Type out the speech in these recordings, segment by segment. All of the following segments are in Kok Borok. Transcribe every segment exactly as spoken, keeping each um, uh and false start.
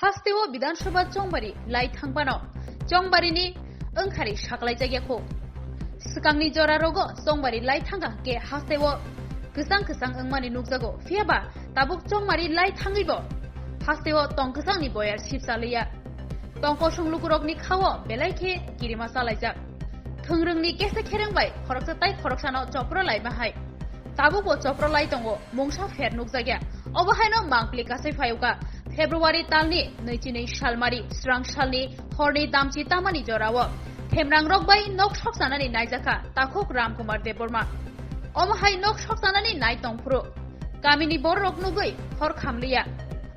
Hasteo Bidhan Sabha chongbari lai thangphano chongbarini wngkhari saklaijakya kho. Swkangni jora rogo chongbari lai thangkha hwnkhe hasteo kwchang kwchang wngmani nukjago, phiyaba tabuk chongmari lai thangwibo hasteo tong kwchangni boyar sipsa liya. Tong kosong lukurokni khao belai khe kirima chalaijak. Thwngrwngni kesa khereng bai khoroksa tai khoroksano chopro laima hai. Tabukbo chopro lai tongo, mungsa pher nukjakya. Obo haino mangpli kasai phaiwkha. February talni nwichini salmari, srang salni horni damchi tamani jorao themrangrok bai nok soksanani naijakha takhuk Ramkumar Debbarma. Omo hai nok soksanani nai tongphuru kamini bororok nugwi hor khamliya.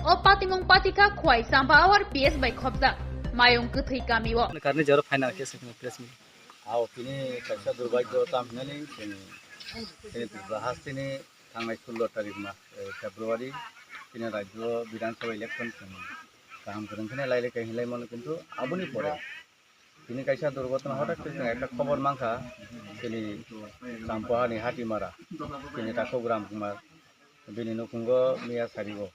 O patimung patikha Khwai Champa Awar P S bai khopjak Mayung Kwthwi kamio. Karni jora final khe sakni press meet. Ao tini kaisa durbhagyo tam hinani chini, chini Tripura hasteni thangnai sullo tarik ma, eh, February tini rajyo Bidhan Sabha election chini kaham kwrwng kheno lailai kai hinlai mano, kintu aboni pore tini kaisa durghotona hotak khe chwng ekta khobor mankha, chini Champuhani Hatimara, chini takhuk Ramkumar, bini nukhungo miya sarigo.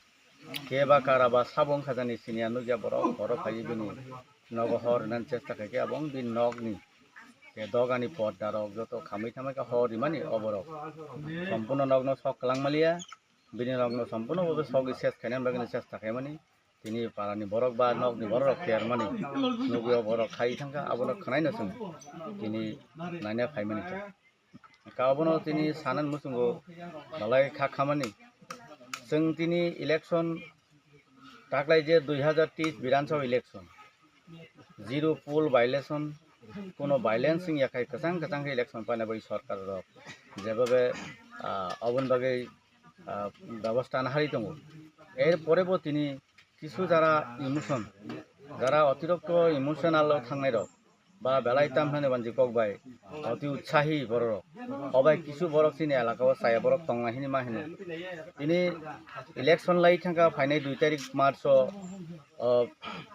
Khe ba kara ba sabo wngkha jani siniya nukya borok, borok phaiwi bini nogo hor rinani chesta khaikhe abo wng bini nokni. Khe dogani podda rok joto khamwi thamwi khe hor rimani oborok. Sompuno nokno sok kwlangmaliya, bini nokno sompuno bo sogwi ses khainani bagwino chesta khaimani. Tini parani borok ba nokni borok rok tiyarmani nugwi oborok khai thangkha, abono khwnaino chwng tini naina phaimani. Ka obono tini sanan muchungo belai kha khamani. Chwng tini election taklai je dui hazar teis Bidhan Sabha election, zero poll violation, kuno violence wngya khai kwchang kwchang khe election paina bai sorkar rok jebabe, ah, oboni bagwi, ah, bebosta nahari tongo. Er pore bo tini kisu jara emotion, jara otirokto emotional o thangnai rok, ba belai tam hwnwi banji kok bai oti utsahi borok rok. O bai kisu borok chini elaka o chaya borok tongna hini ma hino. Tini election lai thangkha phainai dui tarik March o, o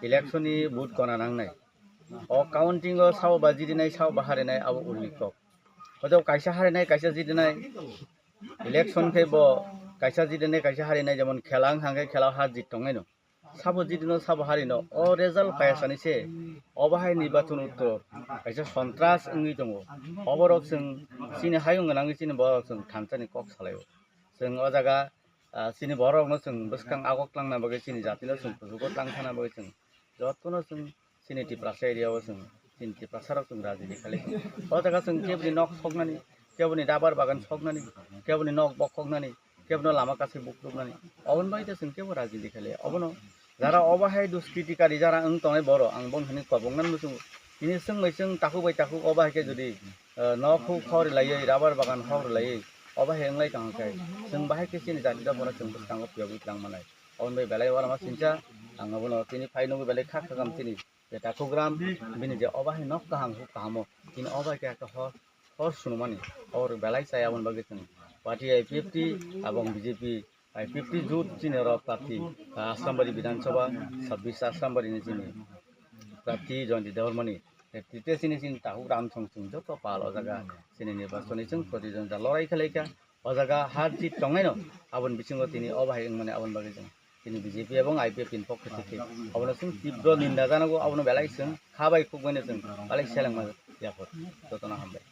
election ni vote gona nangnai. O counting o sao ba jidinai sao ba harinai abo ulni kok. Hoto kaisa harinai kaisa jidinai election khe bo kaisa jidinai kaisa harinai jemon khela wng thangkhe khela o har jit tongnai no. Sabo jidino sabo harino o result paya sani se obo hai nirbachon uttor kaisa sontras wngwi tongo. Oborok chwng chini hayung gwnangwi chini borok chwng thansani kok salaio. Chwng o jaga, ah, chini borokno chwng bwskang agok tlangna bagwi chini jatino chwng kuchugo tlang thana bagwi chwng jotono chwng chini Tiprasa area o chwng chini Tiprasa rok chwng rajniti khalai. O jaga chwng keboni nok soknani, keboni rabar bagan soknani, keboni nok bokhoknani, kebono lama kasai bukruknani, oboni bai ta chwng kebo rajniti khalai. Obono jara obo hai duskritikari jara wng tongnai borok, ang bong hini kobong nang muchungo. Tini chwng bai chwng takhuk bai takhuk obo hai khe jodi, eh, nok huk hor rilaiwi, rabar bagan hor rilaiwi, obo hai wnglai tong khe chwng bahai khe chini jati dophano chwng bwskango phiyogwi tlang manai. Oboni bai belai uanama sincha, ang obono tini phai nugwi belai kha khakam chini. Je takhuk gram bini je obo hai nok kaham huk kahamo tini obo hai khe hor, hor sunumani hor belai chaya aboni bagwi chwng party I P F T abong B J P I P F T jut chini oro prarthi, ah, Asrambari Bidhan Sabha sabbish Asrambari ni chini prarthi Jayanta Debbarmani netrite chini chini takhuk gram song chwng joto pal o jaga chini nirbachoni chwng protidwondita lorai khlai kha. O jaga har jit tongnaino aboni bisingo tini obo hai wngmani aboni bagwi chwng tini B J P ebong I P F T ni pokho theke obono chwng tibro ninda janago, obono belai chwng kha bai khuk baino chwng belai selengma yaphar. Jotono hambai.